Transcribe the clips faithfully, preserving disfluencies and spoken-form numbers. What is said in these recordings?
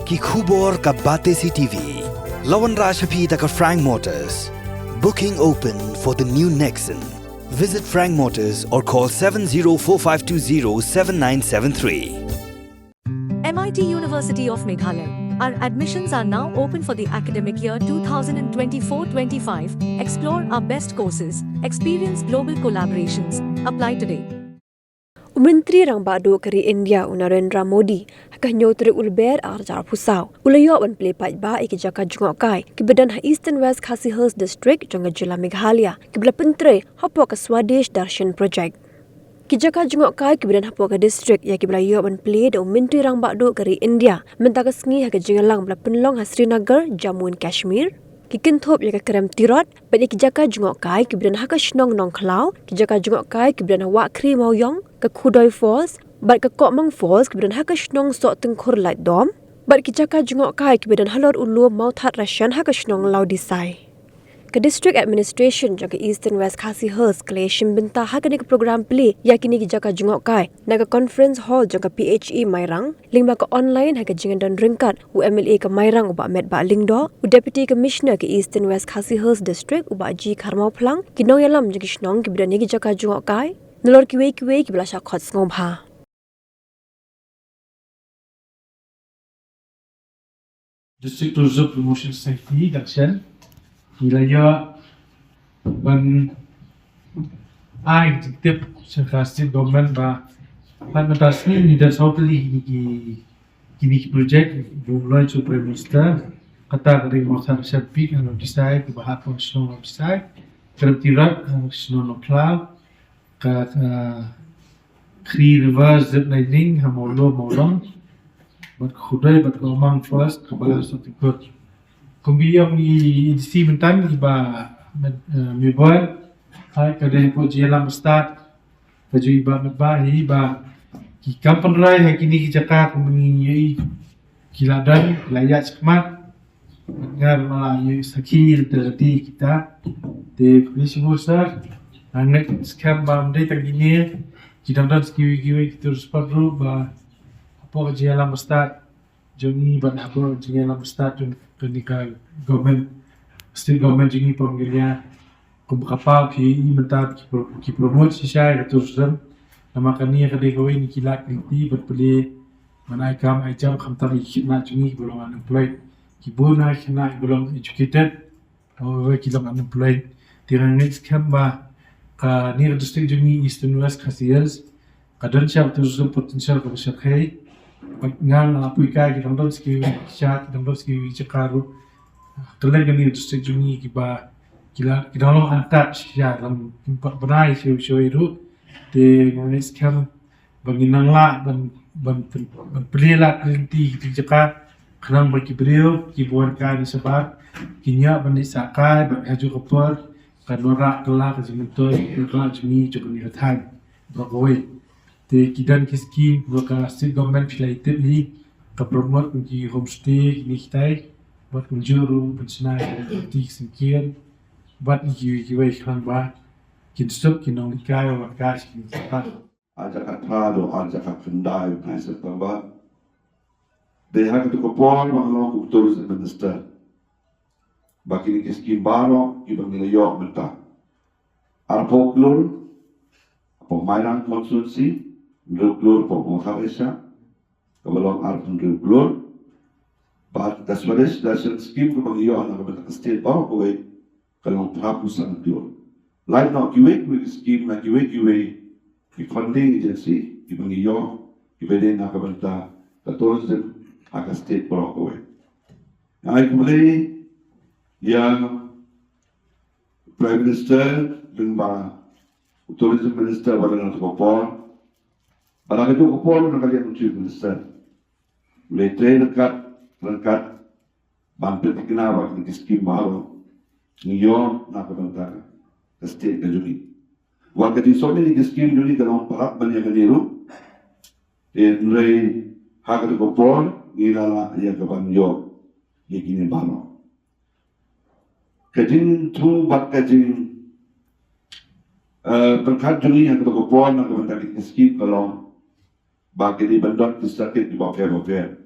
Ki khubor ka Batesi T V. La wanrah sha phi da ka Frank Motors. Booking open for the new Nexon. Visit Frank Motors or call seven zero four five two zero seven nine seven three. M I T University of Meghalaya. Our admissions are now open for the academic year twenty twenty-four twenty-five. Explore our best courses, experience global collaborations. Apply today. U Myntri Rangbah Duh ka ri India u Narendra Modi ha ka hynñiew tarik u Lber ar hajar arphew saw u la ïoh ban plie paidbah ïa ki jaka jngohkai kiba don ha Eastern West Khasi Hills District jong ka jylla Meghalaya kiba la pyntrei hapoh ka Swadesh Darshan Project. Ki jaka jngohkai kiba don hapoh ka district ïa kiba la ïoh ban plie da u Myntri Rangbah Duh ka ri India mynta ka sngi ha ka jingïalang ba la pynlong ha Srinagar, Jammu and Kashmir, ki kynthup ïa ka krem tirot bad ïa ki jaka jngohkai kiba don ha ka shnong Nongkhlaw, ki jaka jngohkai kiba don ha Wahkhri Mawïong, ka Khudoi Falls bad ka Kohmang Falls kiba don ha ka shnong Sohtyngkhur Laitdom, bad ki jaka jngohkai kiba don halor u lum Mawthadraishan ha ka shnong Lawdisai. Ka District Administration jong ka Eastern West Khasi Hills ka la ïashim bynta ha kane ka program plie ïa kine ki jaka jngohkai na ka Conference Hall jong ka P H E Mairang lyngba ka online ha ka jingdon ryngkat u M L A ka Mairang u Bah Metbah Lyngdoh, u Deputy Commissioner ka Eastern West Khasi Hills District u Bah G Kharmawphlang, ki nongïalam jong ki shnong kiba don ïa ki jaka jngohkai, nalor kiwei kiwei kiba la shah khot sngewbha. District Tourism Promotion Society, Darshan, ngi la ïoh ban ai jingtip sha ka State Government ba pat mynta sngi ngi dang sawphew tylli kine ki, kine ki project ba u la leit u Prime Minister, kata ka dei Mawthadraishan Peak ha Lawdisai, kaba hap ha shnong Lawdisai, krem tirot ha shnong Nongkhlaw, ka, ka Khri River Zip Lining ha Mawlo Mawlong, bad Khudoi bad Kohmang Falls kaba la Sohtyngkhur. Kumba ïohi ïa i D C mynta i Bah Met, eh, Meboi, ha ka dei hapoh jingïalam stad ka jong i Bah Metbah, i ba ki kam pynroi ha kine ki jaka kumba ngi ïohi ki la don, ki la ïaid shakhmat. Nga ruh nga la ïoh sakhi lynter lynti kita. Te khublei shibun sir. Nga ngeit skhem ba ym dei tang kine, ki dang don sa kiwei kiwei ki tourist spot ruh ba hapoh ka jingïalam stad jong ngi bad hapoh ka jingïalam stad jong kane ka government, state government jong ngi Paul Malia. Kum ka paw phi i mynta ki pro-, ki promote shisha ïa ka tourism. Namar kane ka dei kawei na ki lad ki lynti ban pynlong ban ai kam ai jam khamtam ïa ki khynnah jong ngi kiba long unemployed. Ki bun na ki khynnah kiba long educated, hynrei ki long unemployed. Te nga ngeit skhem ba kane ka district jong ngi Eastern West Khasi Hills ka don shisha ka tourism potential kaba shyrkhei. Bad nga nga la pyrkhat ki dang don sa kiwei ki sha, ki dang don sa kiwei ki jaka ruh kylleng kane ka district jong ngi kiba ki la, ki dang long untouched shisha, lam kim pat bnai shuh shuh ruh. Te nga ngeit skhem ba ngin nang lah ban, ban, ban plie lad plie lynti ki jaka khnang ba ki briew kiba wan kai na shabar kin ïoh ban leit sah kai bad ha kajuh ka por kan wanrah kylla ka jingmyntoi ka jong ngi jong kane ka thaiñ baroh kawei. Te ki don ki skim ba ka state government phi la ïatip hi, ka promote kum ki homestay kine kitai, bad kumjuh ruh ban shna ki property ki syngkien bad kiwei kiwei khnang ba kin suk ki nongleit kai wan kai sha kine ki jaka. Ar hajar khatphra haduh ar hajar khatkhyndai, u Prime Minister Tang ba dei ha kato ka por ba nga long u Tourism Minister ba kine ki skim baroh kiba ngi la ïoh mynta, arphew klur hapoh Mairang constituency, hynriew klur hapoh Mawthadraishan, kaba long arphew hynriew klur. Bad ka Swadesh Darshan scheme kaba ngi ïoh na ka bynta ka state baroh kawei ka long phra phew san klur. Lait noh kiwei kiwei ki skim na kiwei kiwei ki funding agency kiba ngi ïoh kiba dei na ka bynta ka tourism ha ka state baroh kawei. Nga ai khublei ïa Prime Minister lyngba u Tourism Minister ba don ha kato ka por, ba la kato ka por na ka liang u Chief Minister. U la trei ryngkat ryngkat ban pynthikna ba kine ki skim baroh ngi ïoh na ka bynta ka state ka jong ngi. Wat ka jingsngewbha kine ki skim jong ngi ka long palat ban ïa kane ruh. Hynrei ha kato ka por ngi la lah ïa ka ban ïoh ïa kine baroh. Ka jingthmu bad ka jing, eh, pyrkhat jong ngi ha kato ka por na ka bynta kine ki skim ka long ba ki dei ban don ki circuit kiba pher bapher.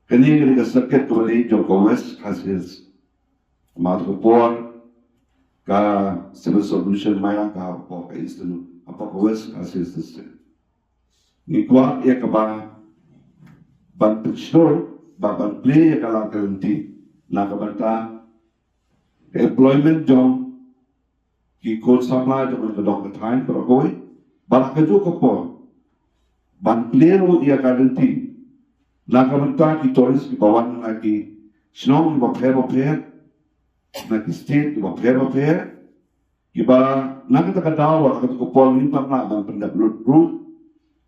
Kane ka dei ka circuit kaba dei jong ka West Khasi Hills. Mat ka por ka Civil Sub-Division Mairang ka hapoh ka Eastern, hapoh ka West Khasi Hills District. Ngi kwah ïa kaba ban pynshoi, ba ban plie ïa ka lad ka lynti na ka bynta ka employment jong ki khun samla jong ka dong ka thaiñ baroh kawei. Bad ha kajuh ka por ban plie ruh ïa ka lynti na ka bynta ki tourist kiba wan na ki shnong kiba pher bapher, na ki state kiba pher bapher, kiba na kata ka daw, ha kata ka por ngim pat lah ban pyndep lut ruh.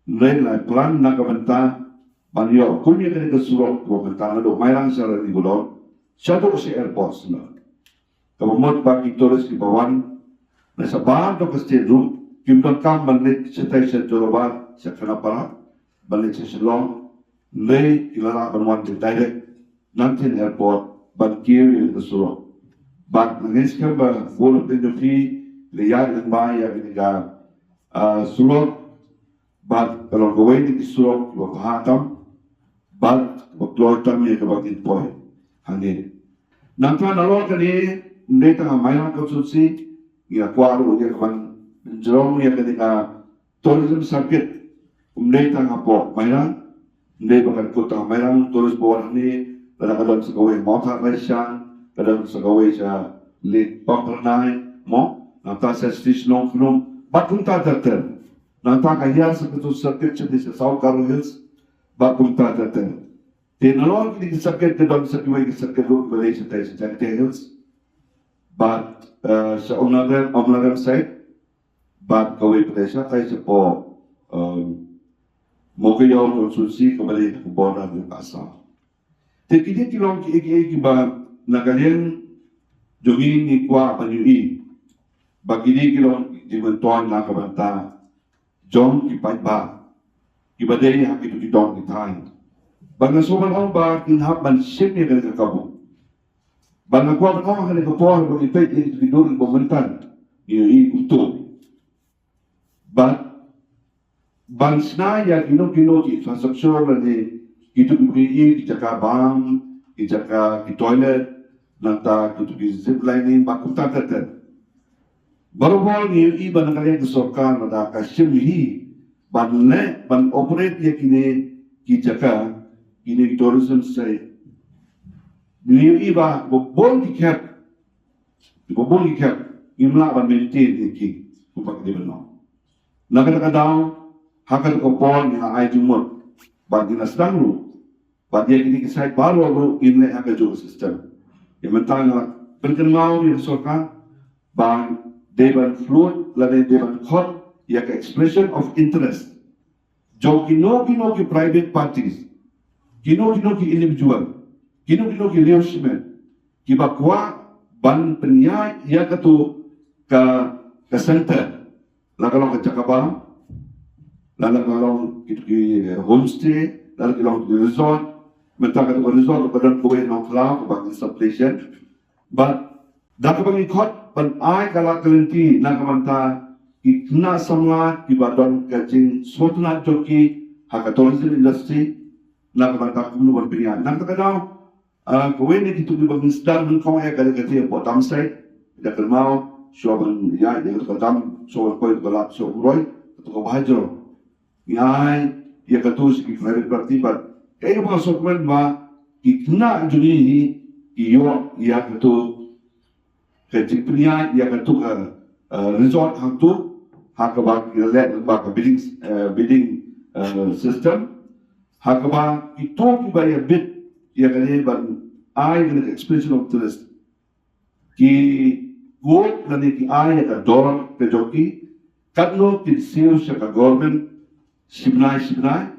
Hynrei ngi la plan na ka bynta ban ïoh kum ïa kane ka surok kaba mynta naduh Mairang sha Ranigudaun, shaduh sha airport sha. Kaba mut ba ki tourist kiba wan na shabar jong ka state ruh kim donkam ban leit shatai sha Jorabat, sha Khanapara, ban leit sha Shillong. Hynrei ki la lah ban wan direct na Tin Airport ban kiew ïa ka surok. Bad nga ngeit skhem ba bun na phi la ïaid lyngba ïa kane ka, ah, surok, bad ka long kawei na ki surok kiba bha tam bad ba kloi tam ïa kaba ngin poi hangne. Nangta nalor kane, ym dei tang ha Mairang constituency, ngi la kwah ruh ïa ka ban pynjrong ïa kane ka tourism circuit. Ym dei tang hapoh Mairang, ym dei ba kan kut tang ha Mairang, tourist ba wan hangne, lada ka don sa kawei Mawthadraishan, ka don sa kawei sha Lake Bamphyrnai, mo, nangta sha Shnong Khnum, bad kumta ter ter. Nangta ka hiar sa katu circuit sha South Garo Hills, bad kumta ter ter. Te nalor kine ki circuit ka don sa kiwei ki circuit ruh ba dei shatai sha Jaintia Hills, bad, eh, sha Umlarem, Umlarem side, bad kawei pat shatai shapoh, eh, Mowkaiaw constituency kaba dei ka border jong ka Assam. Te kine ki long kiei kiei kiba na ka liang jong ngi ngi kwah ban ïohi ba kine ki long ki jingmyntoi na ka bynta jong ki paidbah kiba dei ha kito ki dong ki thaiñ. Ba nga sngewbha ban ong ba ngin hap ban shim ïa kane ka kabu. Ba nga kwah ban ong ha kane ka por ba ngi peit ïa kito ki dur ba mynta ngi ïohi kumto. Bad ban shna ïa kino kino ki infrastructure lane kito kiba ïohi ki jaka bam, ki jaka ki toilet, nangta kito ki zip lining bad kumta ter ter. Barabor ngi ïohi ba na ka liang ka sorkar lada ka shim hi ban leh ban operate ïa kine ki jaka, kine ki tourism site, ngi ïohi ba bun ki khep, bun ki khep ngim lah ban maintain ïa ki kumba ki dei ban long. Na kata ka daw, ha kata ka por ngi la ai jingmut bad ngi la sdang ruh bad ïa kine ki site baroh ruh ngin leh ha kajuh ka system. Ïa mynta nga la pynkynmaw ïa ka sorkar ba dei ban float lane dei ban khot ïa ka expression of interest jong kino kino ki private parties, kino kino ki individual, kino kino ki riewshimet kiba kwah ban pynïaid ïa katu ka, ka center. La ka long ka jaka bam, la ka long kito ki, eh, homestay, la ka long ki resort. Mynta katu ka resort ka don kawei Nongkhlaw kaba ki sub-station. Bad da kaba ngi khot ban ai ka lad ka lynti na ka bynta ki khynnah samla kiba don ka jingsngewtynnat jong ki ha ka tourism industry, na ka bynta kumno ban pynïaid. Na kata ka daw, ah, kawei na kito kiba ngin sdang nyngkong eh ka dei kata hapoh dam site. Da kynmaw shuwa ban ïaid ïa kata ka dam, shuwa ban poi kata ka lad sha Umroi, kata ka Bhadro. Ngi ai ïa katu sha ki private party bad kaei kaba nga sngewkmen ba ki khynnah jong ngi hi ki ïoh ïa katu ka jingpynïaid ïa katu ka, eh, resort hangtu ha kaba ki la leh lyngba ka bidding, eh, bidding, eh, system ha kaba kito kiba ïa bid ïa kane ban ai kane ka expression of interest ki quote lane ki ai ïa ka dor ka jong ki, katno kin siew sha ka government shi bnai shi bnai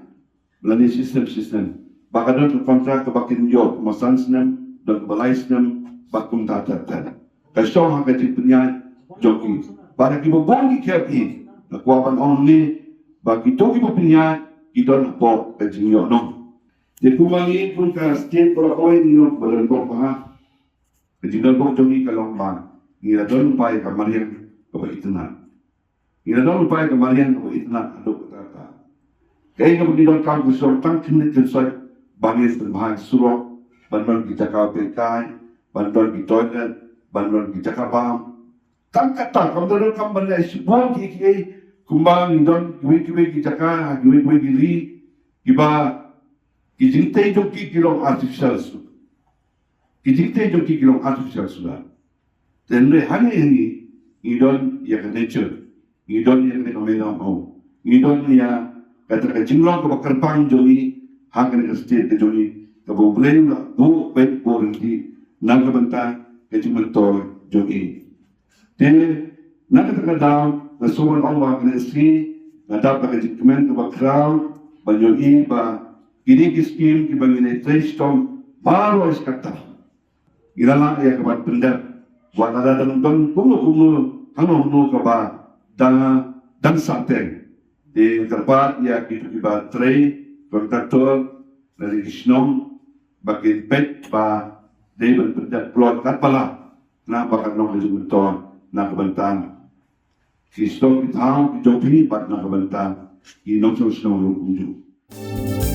lane shi snem shi snem. Ba ka don ka contract kaba kin ïoh kumba san snem, don kaba lai snem, bad kumta ter ter. Ka shong ha ka jingpynïaid jong ki. Bad ha kiba bun ki khep hi, nga kwah ban ong ne ba kito kiba pynïaid ki don hapoh ka jingïohnong. Te kumba ngi kum ka state baroh kawei ngi long ba don bok ba ha. Ka jingdon bok jong ngi ka long ba ngi la don lypa ïa ka mariang kaba itynnad. Ngi la don lypa ïa ka mariang kaba itynnad haduh katta katta. Kaei kaba ngi donkam ka shong tang khyndiat khynsoit ban ïa sdang bha surok, ban don ki jaka pyrkai, ban don ki toilet, ban don ki jaka bam. Tang kata, kam da don kam ban ïa shibun ki ki kumba ngi don kiwei kiwei ki jaka, kiwei kiwei ki ri, kiba ki jingtei jong ki ki long artificial su. Ki jingtei jong ki ki long artificial suda. Te hynrei hangne hangne ngi don ïa ka nature, ngi don ïa ka nature, ngi don ïa kata ka jinglong kaba kyrpang jong ngi ha kane ka state ka jong ngi, kaba U Blei u la buh beit buh ryntih na ka bynta ka jingmyntoi jong ngi. Te na kata ka daw nga sngewbha ong ba kane ka sngi nga dap da ka jingkmen kaba khraw ban ïohi ba kine ki skim kiba ngi la trei shitom baroh shi katta, ngi la lah ïa ka ban pyndep wat lada dang don kumno kumno hangno hangno kaba dang dang sah teng. Te kyrpad ïa kito kiba trei, kontraktor, lane ki shnong, ba kin peit ba dei ban pyndep plot katba lah, na ba kan long ka jingmyntoi na ka bynta ki shnong ki thaw ki jong phi bad na ka bynta ki nongshong shnong ruh kumjuh.